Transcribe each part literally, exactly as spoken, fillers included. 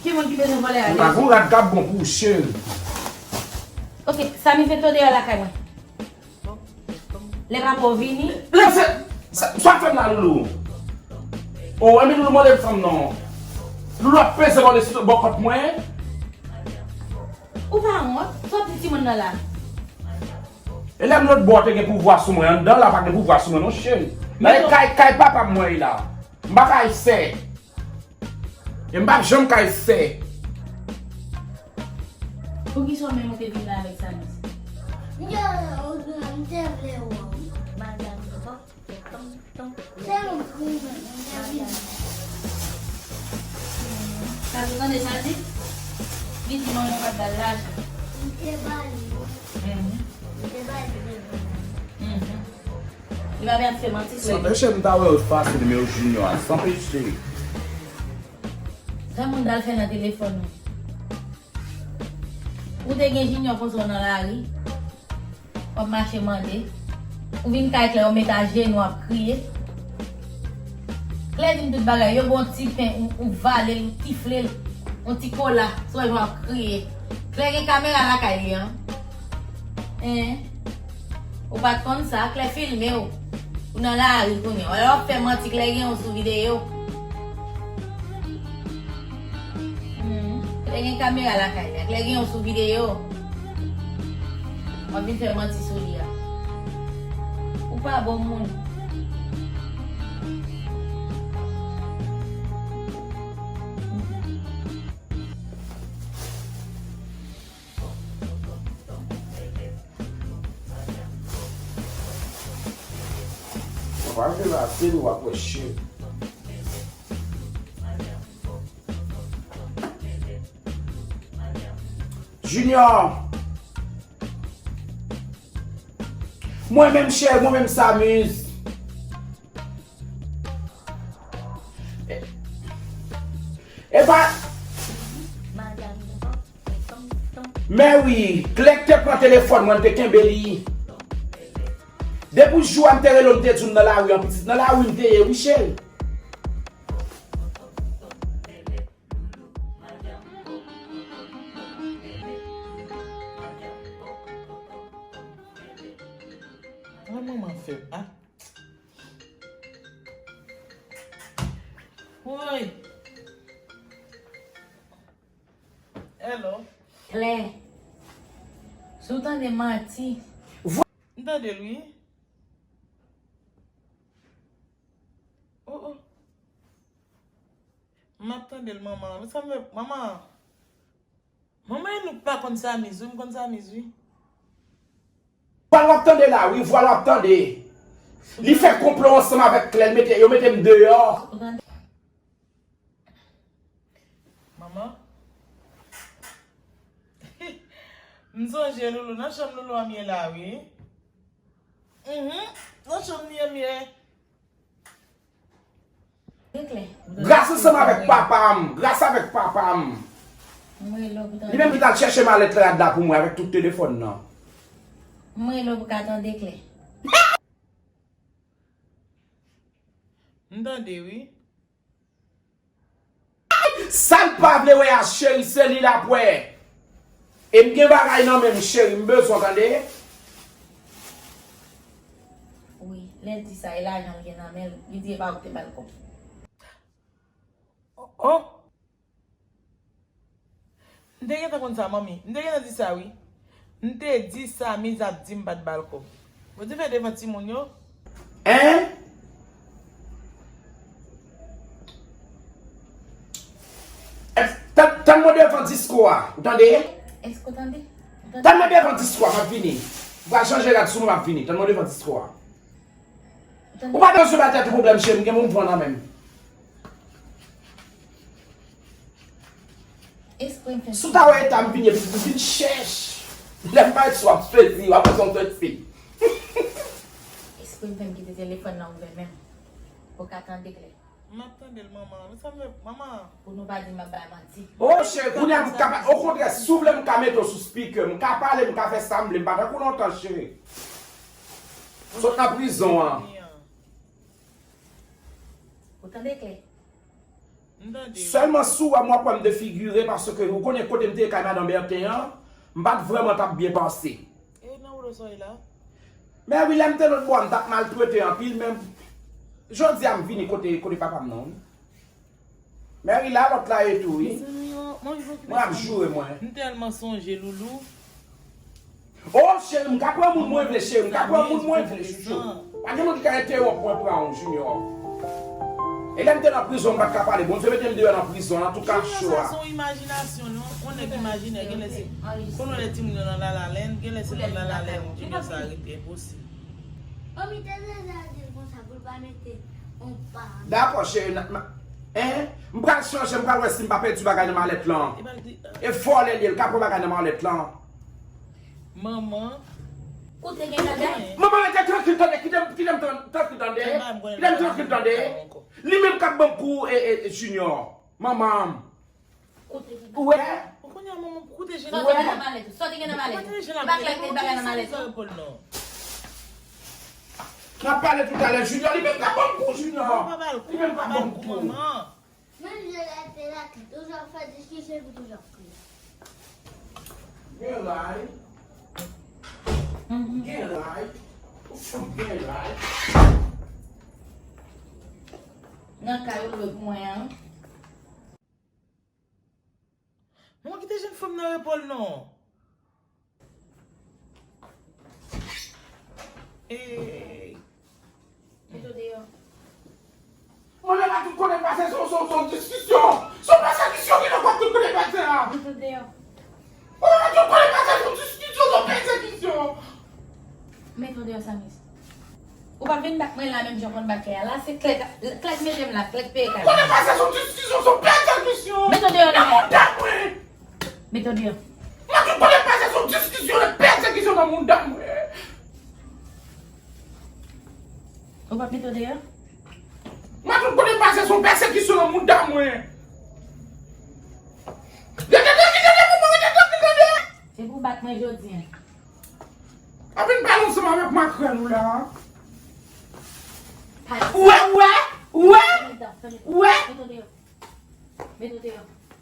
Ki moun ki bezwen vòlè a? Mwen pa gon rad k ap bon pou ou, cheri. Ok, Samy, mete w deyò lakay mwen. Lè papa w vini. Lè se, sa, sa w ap fè m la, Loulou? O, enben Loulou mande m fanm non. Loulou ap peze bò de, bò kont mwen. Ou pa wont? Sa w ap di timoun nan la? E lè m lòt bò te gen pouvwa sou mwen, anndan la pa gen pouvwa sou mwen non, cheri. Men kay, kay papa m mwen ye la. M pa kay sè. E m p ap janm kay sè. Poukisa w menm ou te vin la avèk Samy? Yo, m te vle wè w. Madanm, bon, tonton. Se yon granmoun, m te vin. Sa nou tande sa di? Li di manman pa t ba l lajan. M te ba li. Mhm. M te ba li de dola. Mhm. Li pa byen ap fè manti sou li. Sanpeche m ta wè yo pase nimewo Junior a. Sanpeche. Sa moun t al fè nan telefòn ou? Ou te gen Junior konsa w nan lari. W ap mache mande. Ou vin kay Klè, ou met ajenou, w ap kriye. Klè di m tout bagay. Yo ba w ti pen, ou, ou vale l, ou tifle l. Yon ti kola, sou w ap kriye. Klè gen kamera lakay li an. Hein? Ou pa t konn sa, Klè filme w. Ou nan lari kounye a. Wè w ap fè manti, Klè gen w sou videyo. Hmm, Klè gen kamera lakay li a. Klè gen w sou videyo. W ap vin fè manti sou li a. Ou pa bon moun. Papa, m te la, se nou w ap wè chen. Junior! Mwen menm chè, mwen menm Samiz. E, e pa. Mè wi, Klè k te pran telefòn mwen, m te kenbe li. Depi jou a m te rele w, m te di w m nan lari an, pitit, nan lari m te ye, wi, cheri. Mwen manman fè, a. Woy. Hello. Klè. Si w tande manti. M tande l, wi. Oh, oh. M ap tande l, manman. Sa m fè, manman. Manman, e nou k pa konn Samiz, wi, m konn Samiz, wi. Vwa l w ap tande la, wi, vwa l w ap tande. Li fè konplo ansanm avèk Klè, l mete, yo mete m deyò. Manman. M sonje Loulou, nan chanm Loulou an m ye la, wi. Mhm, nan chanm li an m ye. Gras ansanm avèk papa m, gras avèk papa m. Li menm ki t al chèche malèt rad la pou mwen avèk tout telefòn nan. Mwen lè w ka tande Klè. M tande, wi. Sa l pa vle wè a, cheri, se li l ap wè. E m gen bagay nan men m, cheri, m bezwen w, tande? Wi, lè l di sa, e lajan l gen nan men l, li di e pa ou ki te ba l kòb. Oh, oh. M te gentan konn sa, manmi. M te gentan di sa, wi. M te di Samiz ap di m pa t ba l kòb. Bon, di fè devan timoun yo. Hein? Tann, tann mwen devan disko a, ou tande? Èske w tande? Tann mwen devan disko a, m ap vini. M pral chanje rad sou mwen, m ap vini. Tann mwen devan disko a. Ou pa bezwen bay tèt ou pwoblèm, cheri, m gen moun pran nan men m. Espre m fè. Si w ta wè eta m vin ye, pitit, m vin chèch. Lè m parèt sou w ap sezi, w ap wè se yon tèt fi. Espre m fè m kite telefòn nan ouvè menm. Pou w ka tande Klè. M ap tande l, manman. Sa m fè, manman. Pou nou pa di m ap bay manti. O cheri, kounye a m ka pa, okontrè, si w vle m ka mete w sou speaker, m ka pale, m ka fè sa m vle, m pa tankou lontan, cheri. Sot nan prizon an. Ou tande Klè? Sèlman si w wè m, w ap wè m defigire, paske ou konnen kote m te ye kay madan Bèten an, m pa t vrèman t ap byen pase. E nan woulò sa w ye la? Mèri, lè m te lòt bò a, m t ap maltrete anpil, men jodi a m vini kote, kote papa m nan, wi. Mèri, la lòt la ye tou, wi. Mezanmi, yo, mwen jwe ki... Mwen ap joure, mwen. M tèlman sonje, Loulou. Oh, cheri, m ka pran moun mwen vle, cheri, m ka pran moun mwen vle, chouchou. Pa gen moun ki ka entèwonp mwen pran w, Junior. E lè m te nan prizon, m pa t ka pale. Bondye mete m deyò nan prizon, antouka, cho a. Sa se yon imajinasyon, non? Yon nèg imajinè, genlè se, konnen lè timoun yo nan Lalalèn, genlè se nan Lalalèn, Junior sa rete, enposib. Dakò, cheri, n a, n a, en? M pral chanje, m pral wè si m pa pèdi bagay nan malèt lan. E vòlè l ye, l ka pran bagay nan malèt lan. Manman. Koute gen bagay. Manman, rete trankil, tande, kite m, kite m tran-, trankil, tande. Kite m trankil, tande. Li menm k ap ban m kou, e, e, e, Junior. Manman. Ou wè? Ou konnen manman, koute jen la. Sòti gen nan malèt. Sòti gen nan malèt. Koute jen la. Li pa klè, li bagay nan malèt. N ap pale toutalè, Junior, li menm k ap ban m kou, Junior. Li menm k ap ban m kou. Menm jan l ap fè la, toujou ap fè diskisyon, epi toujou ap kriye. Gen lay. Gen lay. Ou fanm gen lay. Nan kay ou lwe pou mwen an. Mwen kite jenn fanm nan repo l non. Ey. Met w deyò. Mwen menm ak tout kote m pase se, se, se diskisyon. Se pèsekisyon ki nan kòk tout kote m pase a. Met w deyò. Mwen menm ak tout kote m pase se diskisyon, se pèsekisyon. Met w deyò, Samis. Ou p ap vin bat mwen la menm jan w konn bat Klè a. La se Klè, Klè k mete m la, Klè k peye kay la. Kote pase sou diskisyon, sou pèsekisyon. Mete w deyò la. Nan mouda mwen. Mete w deyò. Mwen tout kote pase sou diskisyon, nan pèsekisyon nan mouda mwen. Ou p ap mete w deyò? Mwen tout kote pase sou pèsekisyon nan mouda mwen. Rete trankil tande, manman, rete trankil tande. Se pou w bat mwen jodi a. Ann vin pale ansanm avèk makrèl ou la. Ou wè, ou wè, ou wè, ou wè.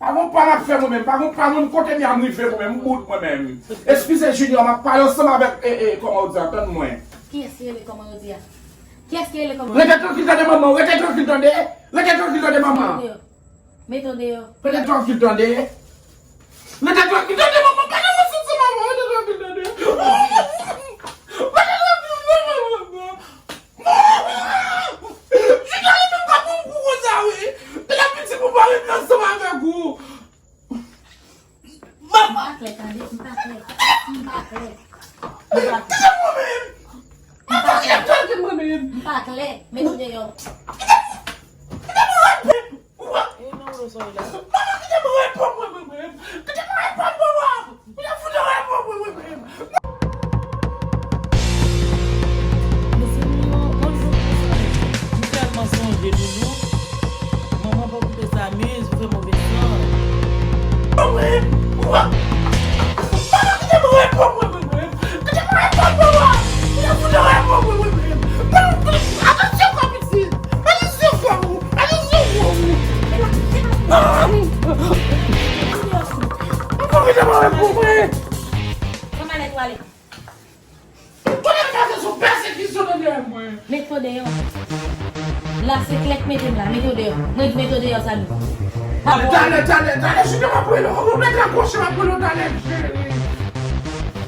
Pa gon pa m ap fè mwen menm, pa gon pa mwen kote m ya m rive mwen menm, m bout mwen menm. Eskize Junior, m ap pale ansanm avèk, e, e, kòman yo di a, tann mwen. Kiyès ki rele kòman yo di a? Kiyès ki rele kòman yo di a? Rete trankil tande manman, rete trankil tande, rete trankil tande manman. Mete w deyò. Rete trankil tande. Rete trankil tande, manman, pa nan mwen santi manman, rete trankil tande. Rete trankil tande, manman. Junior li menm k ap ban m kou konsa wi. Deja piti pou pa rete ansanm avèk ou. Manman. M pa klè tande, m pa klè. M pa klè. Kite mwen menm. Manman, kite m trankil mwen menm. M pa klè. Mete w deyò. Kite mwen, kite mwen reponn. Ou wè? E nan woulò sa w ye la? Manman, kite mwen reponn mwen, mwen, mwen. Kite mwen reponn mwen, mwen. Ou ta fout reponn mwen, mwen, mwen. Mezanmi, yon, yon jou konsa, m tèlman sonje Loulou. Manman pa koute Samiz, ou fè move san. Mwen, mwen. Manman, kite mwen reponn mwen, mwen, mwen. Kite mwen reponn mwen, mwen. Ou ta fout reponn mwen, mwen, mwen. Atansyon kò piti. Atansyon kò ou. Atansyon kò ou. Ah! Ou pa vin nan mwen pou mwen. Kòman lè tou ale? Kote m pase sou pèsekisyon nan dèyè mwen. Mete w deyò. La se Klè k mete m la. Mete w deyò. Mwen di mete w deyò, Sami. Talè, talè, talè, talè, Junior, m ap rele w. Ou mèt rakwoche, m ap rele w talè, cheri.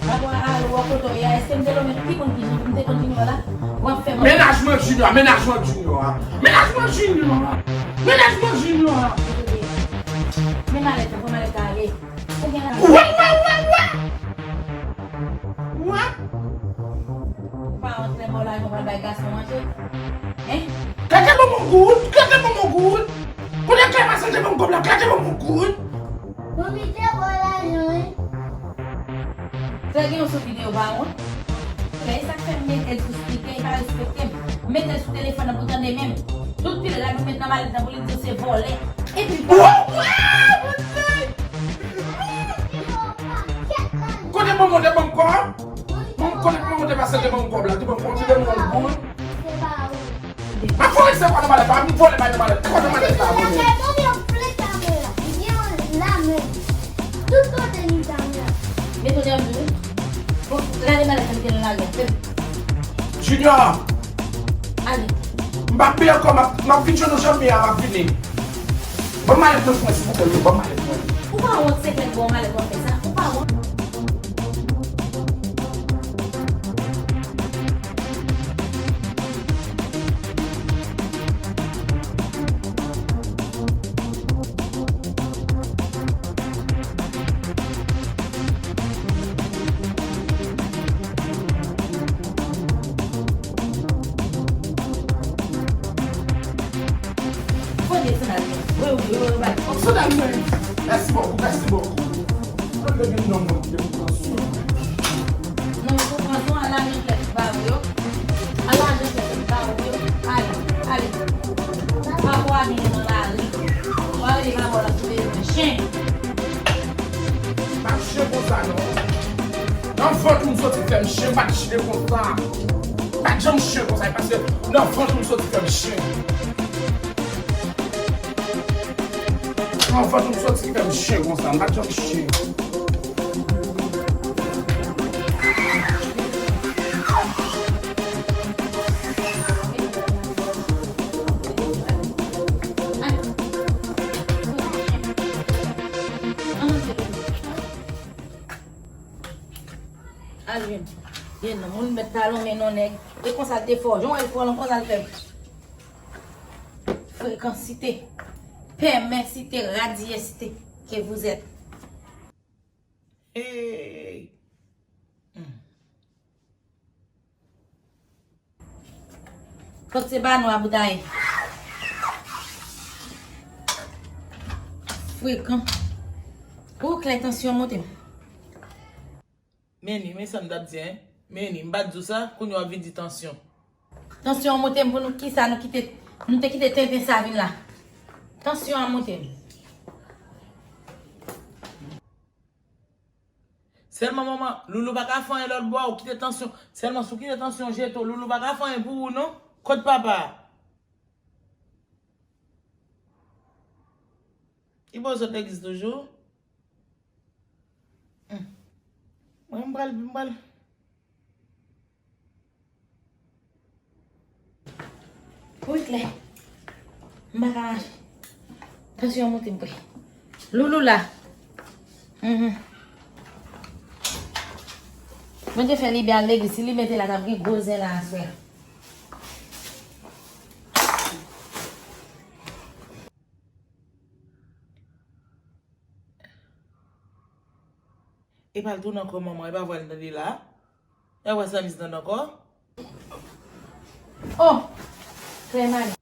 Papa, alo, w ap kote w ye a? Èske m te lonmen ki konn ki jan m te konn vini la? W ap fè m. Mennaj mwen Junior, mennaj mwen Junior. Mennaj mwen Junior. Mennaj mwen Junior. Men malèt la, pran malèt la ale. Ou gen la. Wè, wè, wè, wè. Wè. Ou pa wont lè m ba w lajan w pral bay gason manje? Hein? Klè te ban m yon goud, Klè te ban m yon goud. Kote Klè pase te ban m kòb la, Klè te ban m yon goud. Manmi te ba w lajan, wi. Klè gen yon sou videyo, pa wont. Klè, e sa k fè m mete l sou spikè, e pa respekte m. M mete l sou telefòn nan pou tande menm. Tout pil rad ou met nan malèt nan pou li di w se vòlè. Epi vòlè. Wè, wè, wè. Kote manman te ban m kòb? Manman, kote manman te pase te ban m kòb la? Te ban m kòb, te ban m yon goud. M ap fè w resevwa nan malèt la, m vòlè bay nan malèt. Kote malèt la, manman? Tout kote li ta la. Mete w deyò tou wi. Bon, lage malèt la, mete l nan lari a. Junior! Ale. M p ap peye ankò, m ap, m ap vin jwenn ou jan m ye a, m ap vini. Ban m malèt mwen pou mwen, silvouplè, wi, ban m malèt mwen. Ou pa wont, se klè, ban w malèt w ap fè sa. Ou pa wont. Kote sandal mwen? Wi, wi, wi, wi, wi. Sandal mwen. Mèsi bokou, mèsi bokou. Kote gen nonm nan ki te pran sou? Non, ou pran sou, ala men klèch ba ou yo. Ala men klèch ba ou yo. Ale, ale. Papa w a vini nan lari. W a rele papa w la sou bezwen chen. Pa chen konsa non. Nan vant ou m soti fè m chen, pa t chen konsa. Pa t janm chen konsa, e paske nan vant ou m soti fè m chen. Nan vant ou m soti fè m chen konsa, m pa t janm chen. Al jwenn. Gen nan moun mèt talon men non nèg. E konsa l te fò. Jan w wè l fò lan konsa l fè. Frekansite. Pèmèsite, radyèsite. Que vous êtes. Hey. Hmm. Fòk se ba nou a pou ta ye. Frekan. Ou klè tansyon monte m. Men ni, men sa m t ap di, en. Men ni, m pa t di w sa, kounye w ap vin di tansyon. Tansyon monte m pou nou, kisa nou kite, nou te kite tenten sa vin la. Tansyon an monte m. Sèlman manman, Loulou pa ka fè anyen lòt bò a, ou kite tansyon. Sèlman si w kite tansyon jete w, Loulou pa ka fè anyen pou ou non. Kot papa a? Li pa sot legliz toujou? Hmm. Mwen, m pral, m pral. Wi, klè. M pa ka mache. Tansyon an monte m vre. Loulou la. Mhm. Bondye fè li byen al legliz. Si li mete la, t ap gen gwo zen la aswè. Epa l tounen ankò, manman, epa vwa l tande la. Epa vwa Samis tande ankò. Oh! Clement.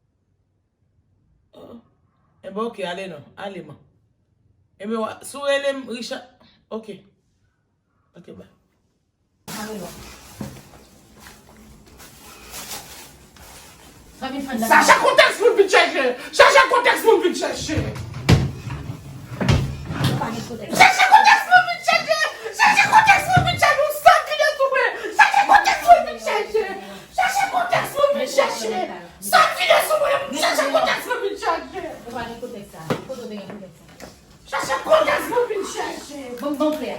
Oh. Enben, oke, ale non, ale, man. Enben, wa, si w rele m, Richard, oke. Oke, bay. Chache kontèks pou n vin chèche. Chache kontèks pou n vin chèche. Chache kontèks pou n vin chèche. Chache kontèks pou n vin chèche. Ou sa vide sou mwen. Chache kontèks pou n vin chèche. Chache kontèks pou n vin chèche. Sa vide sou mwen. Chache kontèks pou n vin chèche. Ou pa gen kontèks sa. Kote w te gen kontèks sa? Chache kontèks pou vin chèche. Bon, bon, klè.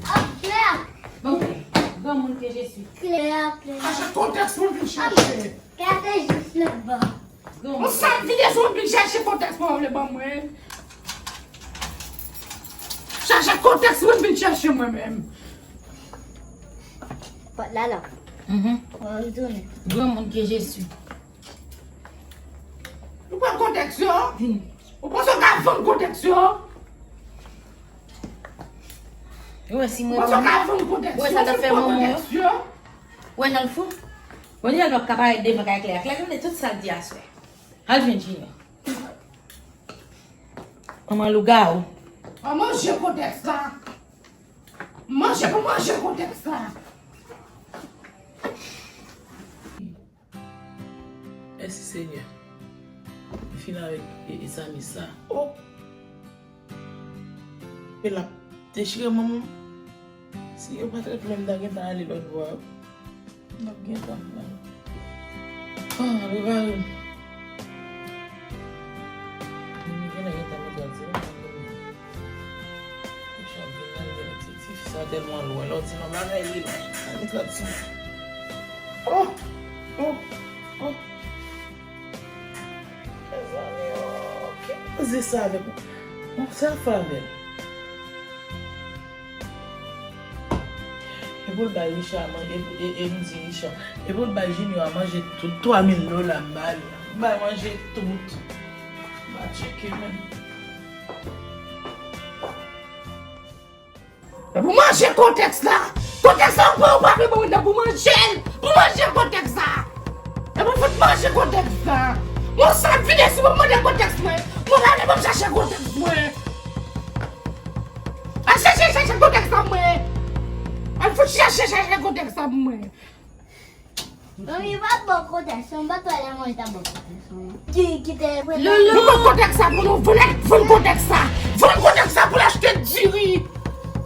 Ah, klè. Bon, klè. Granmoun ke je suis. Klè, klè. Chache kontèks pou vin chèche. Klè te jis nan ban. Granmoun. Ou sa vide sou vin chèche kontèks pou vle ban mwen. Chache kontèks pou vin chèche mwen menm. Pot la la. Mhm. Mwen retounen. Granmoun ke je suis. Nou pran kontèks yo. Vin. Ou panse w ka vann kontèks yo? Ou wè si mwen vann. Ou panse w ka vann kontèks yo? Ou wè sa t ap fè manman yo? Ou wè jan l fou? Bondye l p ap ka parèt devan kay Klè a. Klè tande tout sa l di aswè. Al jwenn Junior. Manman lougawou. An manje kontèks la. Manje pou manje kontèks la. Mèsi, Senyè. Li fin avèk e, e Samis sa. Oh! Men l ap dechire manman m. Si yo pa t ret vle m ta gentan ale lòt bò a. M ap gentan pran. Ah, prepare m. Men li genlè gentan mete al, se menm nan men m. Tèlman lwen, lè w di non bagay li lwen. Li trant segonn. Oh! Oh! Oh! Mezanmi, oh! Ki koze sa avèk ou? Bon, sa fè avè l. E pou l bay Richard manje, e, e, e m di Richard. E pou l bay Junior a manje tout twa mil dola m ba li. M bay manje tout. M pa tcheke menm. Pou manje kòtèks la. Kòtèks la, ou pa, ou pa vle ban moun nan pou manje l. Pou manje kòtèks la. E pou fout manje kòtèks la. Mwen sa vide si pou mande kòtèks mwen. Mwen pa vle pou m chache kòtèks mwen. Al chache, chache kòtèks la mwen. Al fout chache, chache kòtèks la mwen. Mami, pa t ba w kòtèks, se yon batwa lè mwen ta ba w kòtèks, mwen. Ki, ki te... Loulou! Nou pran kòtèks sa pou nou vann, vann kòtèks sa. Vann kòtèks sa pou l achte diri.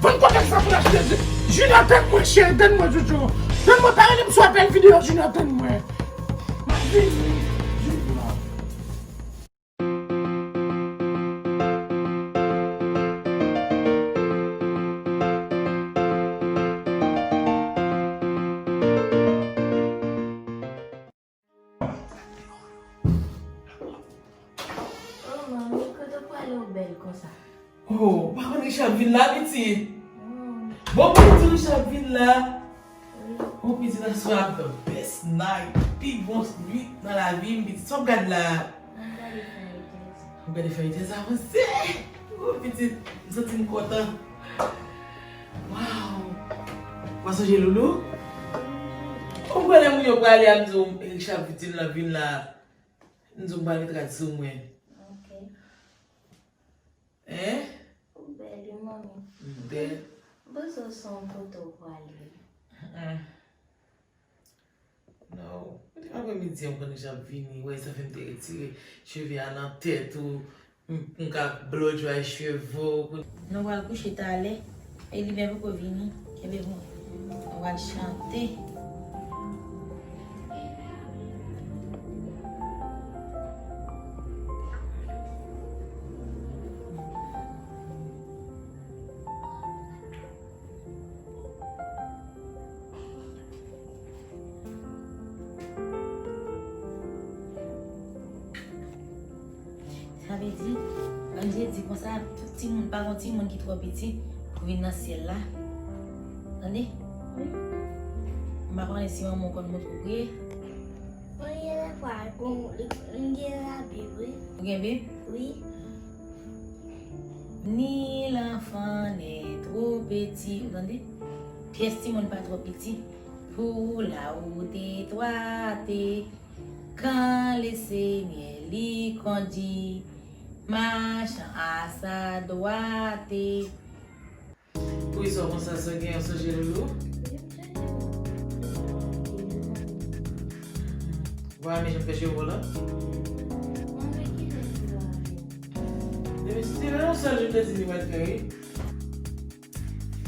Vann kòtèks sa pou l achte diri. Junior, tann mwen, cheri, tann mwen, chouchou. Tann mwen, pa rele m sou apèl videyo, Junior, tann mwen. M ap vini, Junior. Oh, manmi, kote w prale w bèl konsa? Oh, ou pa konn Richard vin la, pitit? Non. Bon, pou di Richard vin la. Wi. Oh, pitit, aswè a the best night. Pi bon nuit nan lavi m, pitit. Sa w ap gad la? M ap gade fèy tèks. W ap gade fèy tèks avanse. Oh, pitit, m santi m kontan. Wow. W ap sonje Loulou? Ou konnen moun yo prale, a m di w, Richard pitit lan vin la. M di w m pral met rad sou mwen. Ok. Hein? Ou bèl, wi, manmi. M bèl. M panse w se yon kote w prale. Mm-mm. No. Ou te aprè midi an, m konn deja ap vini. Wè, sa fè m te retire cheve a nan tèt ou. M, m ka blow dry cheve w. Nou pral kouche talè. E li menm poko vini. Kenbe bon. Nou pral chante. Sa vle di, Bondye di konsa, tout timoun, pa gon timoun ki twò piti pou vin nan syèl la. Tande? Wi. M pa konnen si manman w konn montre w priye. Premye lè fwa, bon, m gen Labib, wi. Ou gen Bib? Wi. Ni l'enfant n'est trop petit, ou tande? Pyès timoun pa twò piti. Pour la route étroite, quand le Seigneur lui conduit, marchant à sa droite. Pou istwa konsa, sa gen yon sonje Loulou? Vwa men jan fè cheve w la. Depi si se yon sèl jou te di li mèt fè, wi.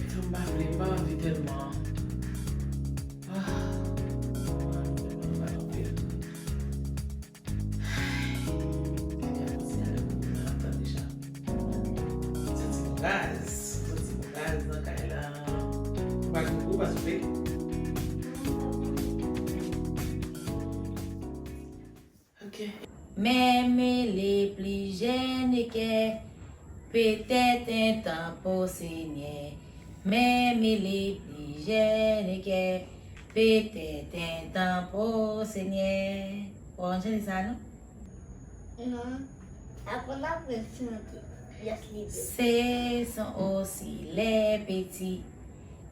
Fèt m pa vle, m pa anvi tèlman. Ah, m pa anvi tèlman, m pa anvi. Gade a konsi ale pou mwen ap tande chan. Santi m raz, santi m raz nan kay la. Ou pa gen gwo pa soupe? Ok. Même les plus jeunes cœurs, peut-être un temps pour Seigneur. Même les plus jeunes cœurs, peut-être un temps pour Seigneur. Ou konn chante sa, non? Non. Aprann apre chante. Yes, li bèl. Ce sont aussi les petits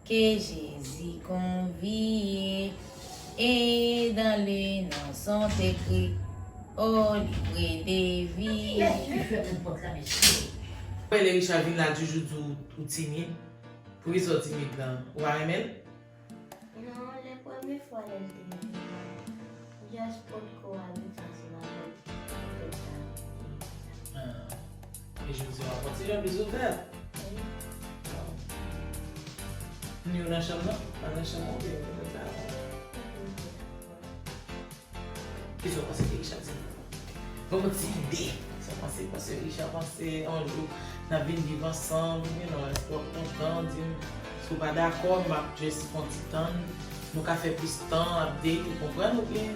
que Jésus convie, et dans le nom sont écrits au livre de vie. Wè, lè Richard vin la, Joujou di w, ou timid. Poukisa w timid lan? Ou pa renmen l? Non, lè premye fwa lè l te vin la, just potko abitye ansanm avè l. Ah. E jodi a w ap yon ti jan plis ouvè. Wi. Wow. Ni w nan chanm nan? Pa nan chanm ou oubyen ou nan travay? Kisa w panse ke Richard di? Ban m yon ti ide. Sa w panse, panse Richard panse yon jou N ap vin viv ansanm, you know, èske w ap kontan, di m si w pa dakò, m ap just pran ti tan, nou ka fè plis tan, update, ou konprann, oubyen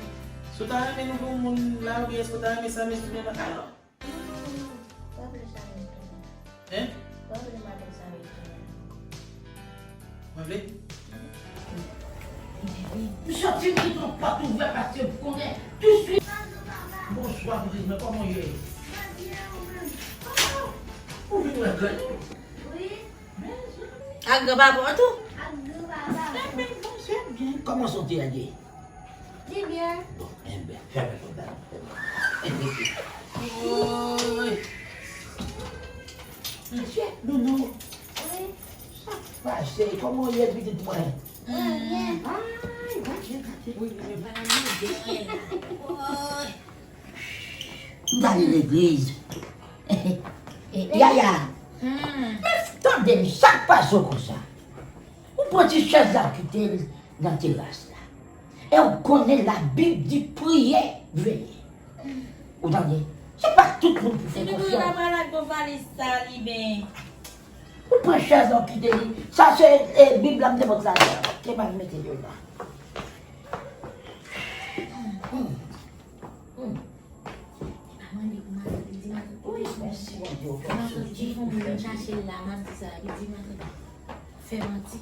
si w ta renmen nouvo moun la, oubyen èske w ta renmen Samis tounen nan kay la? Non, non, non, non. Pa vle Samis tounen. Hein? Pa vle madanm Samis tounen. Ou pa vle? M santi m kite yon pòt ouvè paske m konnen tousuit. Bonswa, pitit mwen, kòman w ye? Ah, ou vin wè grann ou? Wi. Mezanmi. Ak granpapa w tou? Ak granpapa. Enben, bon, se byen. Kòman sante a ye? Li byen. Bon, enben, fèmen kòd la. Woy. Mesye, Loulou. Wi. Sa k pase? Kòman w ye, pitit mwen? Mwen byen. Ay, gade, gade. Wi, mwen pa nan manje anyen la. Woy. M t ale legliz. Yaya. Hmm. Men tande m, sa k pase w konsa? Ou pran ti chèz la, kite l nan teras la. E w konnen Labib di, priye, veye. Ou tande? Se pa tout moun pou fè konfyans. Depi w ta pral ak gwo valiz sa, li ben. Ou pran chèz la, w kite li. Sa se, e, Bib la m te pot la. Ke m al mete yo la. Hmm. Hmm. Li pa mande pou matant li, di matant li. Wi, mèsi Bondye, ou fè m soti. Matant li fè m vin chache l la, m ap di sa, li di matant li fè manti.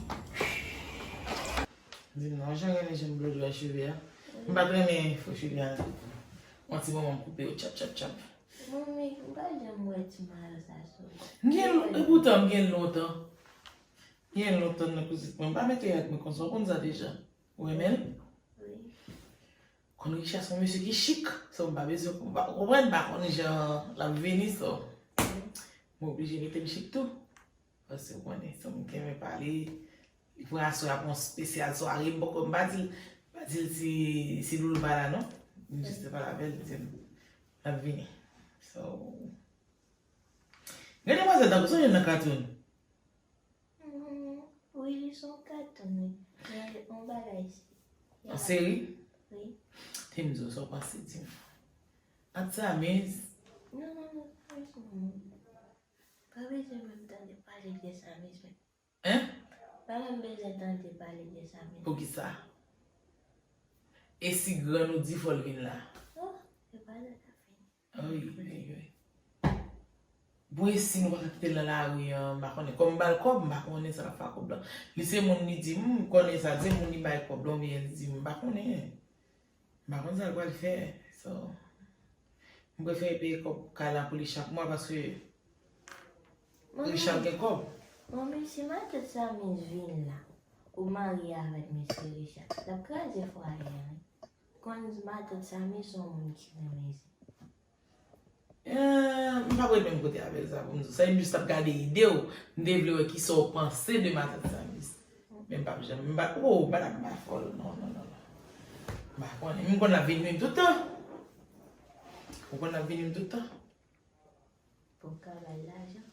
Di m non, jan renmen jan m blow dry cheve a. M pa t renmen fo cheve a. Yon ti moman m koupe yo tchap, tchap, tchap. Manmi, m pa janm wè ti mayo sa sou ou. M gen, epoutan, m gen lontan. M gen lontan nan kouzin mwen. M pa mete rad mwen konsa, ou konn sa deja. Ou renmen l? Wi. Konn Richard se yon mesye ki chik. So, m pa bezwen, m pa, ou konprann, m pa konn jan l ap vini, so. Wi. M oblije mete m chik tou. Paske ou konnen, se yon moun ki renmen pale. Li pran aswè a pou yon espesyal sware. M poko, m pa di l, m pa di l si, si Loulou pa la, non. M jis te pale avè l, li di m l ap vini. So, gen demwazèl tankou, sonje l nan katoun. Mhm. Wi, li se yon katoun, wi. Yon bagay. Yon seri? Wi. Te m di w, sa w panse, di m. Ak Samiz? Non, non, non, Samiz, non. Pa bezwen menm tande pale de Samiz, men. Hein? Pa menm bezwen tande pale de Samiz. Poukisa? E si grann ou di fò l vin la? Oh, se pa sa k ap fini. Ay, ay, ay. Bon, e si nou pa ka kite l nan lari an, m pa konnen. Kòm m ba l kòb, m pa konnen sa l ap fè ak kòb la. Li se moun, li di m, m konnen sa, se moun li bay kòb la, oubyen li di m, m pa konnen. M pa konn sa l pral fè. So, m prefere peye kòb kay la pou li chak mwa paske Richard gen kòb. Manmi, si matant Samiz vin la, ou marye avèk mesye Richard, l ap kraze fwaye a, wi. Konn matant Samiz se yon moun ki renmen zen. Eh, m p ap ret menm kote avè l sa pou m di w sa. M jis t ap gade ide w. M te vle wè kisa w panse de matant Samiz. Men m p ap janm, m pa, oh, m pa t ap bay fò l. Non, non, non, non. M pa konnen. M konn l ap vin menm tout tan. Ou konn l ap vin menm tout tan. Pou m ka ba l lajan.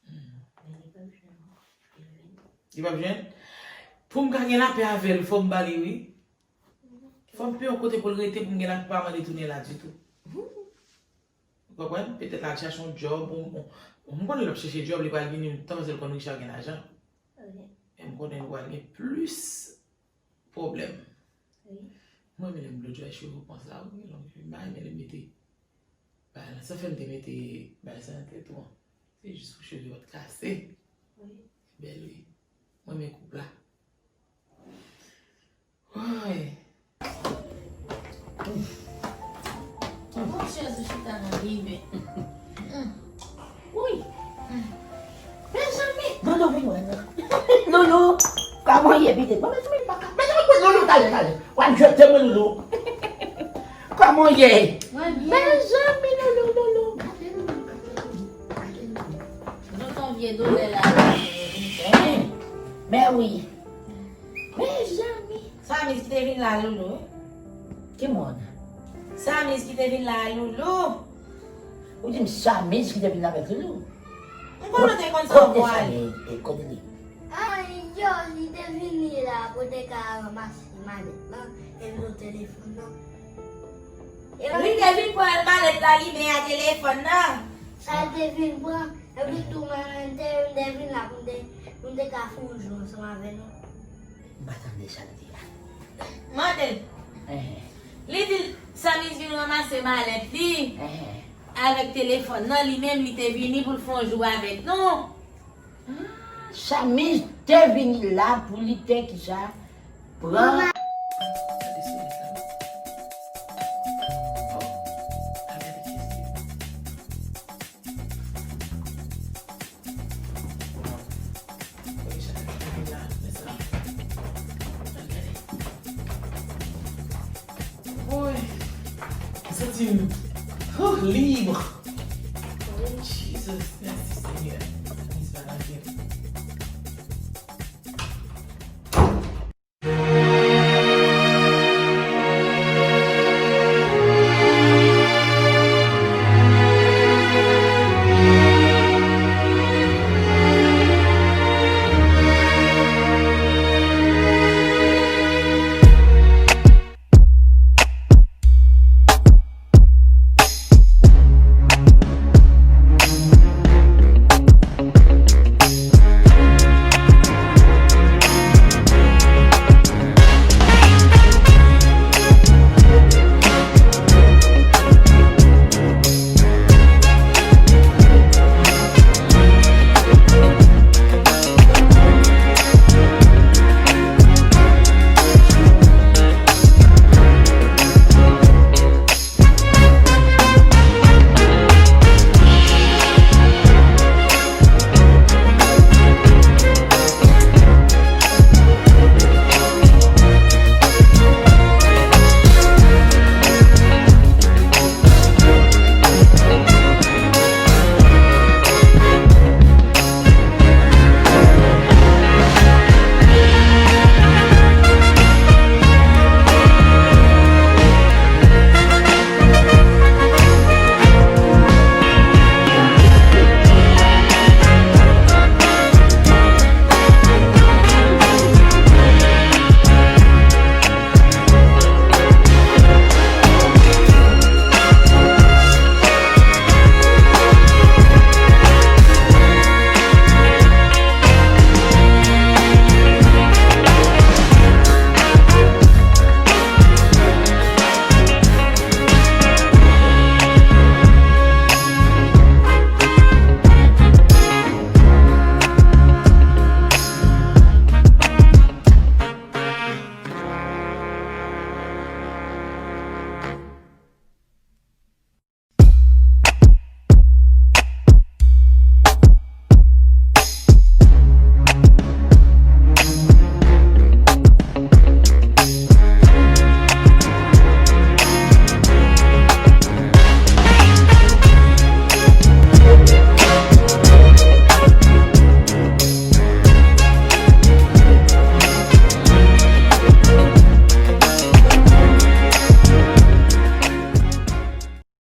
Hmm. Men li p ap jwenn. Li p ap jwenn? Pou m ka gen lapè avè l, fò m ba li, wi. Fò m peye yon kote pou l rete, pou m gen lapè, pou pa mande tounen la ditou. Ou konprann? Petèt l al chache yon djòb, ou, ou, m konnen l ap chache djòb, li pral vini yon tan, paske l konn Richard gen lajan. Ok. E m konnen l pral gen plis pwoblèm. Wi. Mwen renmen lè m blow dry cheve konsa, wi, long cheve, m pa renmen lè m mete bagay la. Sa fè m te mete bagay sa nan tèt ou an. Se jis pou cheve yo pa t kase. Wi. Bèl, wi. Mwen renmen koup la. Woy. Bon, chèz ou chita nan li, men. Woy. Mezanmi. Loulou, vin wè nou. Loulou, kòman w ye, pitit? Bon, mezanmi, papa. Mezanmi, Loulou, talè, talè. W ap jete mwen, Loulou. Kòman w ye? Mwen byen. Mezanmi, Loulou, Loulou. Gade Loulou, gade Loulou, gade Loulou. Lontan vye doulè la. Hein? Men wi. Mezanmi. Samiz ki te vin la, Loulou. Ki moun? Samiz ki te vin la, Loulou. Ou di m Samiz ki te vin la avèk Loulou? M konnen w te konn sa w pral. Kote Samiz? E, kote li? Ay, yo, li te vini la pou te ka ranmase malèt lan, epi yon telefòn nan. Li te vin pran malèt la, li men a telefòn nan. Sa l te vin pran. Epi tou, mwen menm, m te, m te vin la pou m te, pou m te ka fè yon jou ansanm avè nou. M pa tande sa l di a. Mande l. Eh, Li di Samiz vin ranmase malèt li eh. Avèk telefòn nan, li menm li te vini pou l fè yon jou avèk nou. Samiz te vini la pou li te kisa pran. Woy, m santi m huh, lib.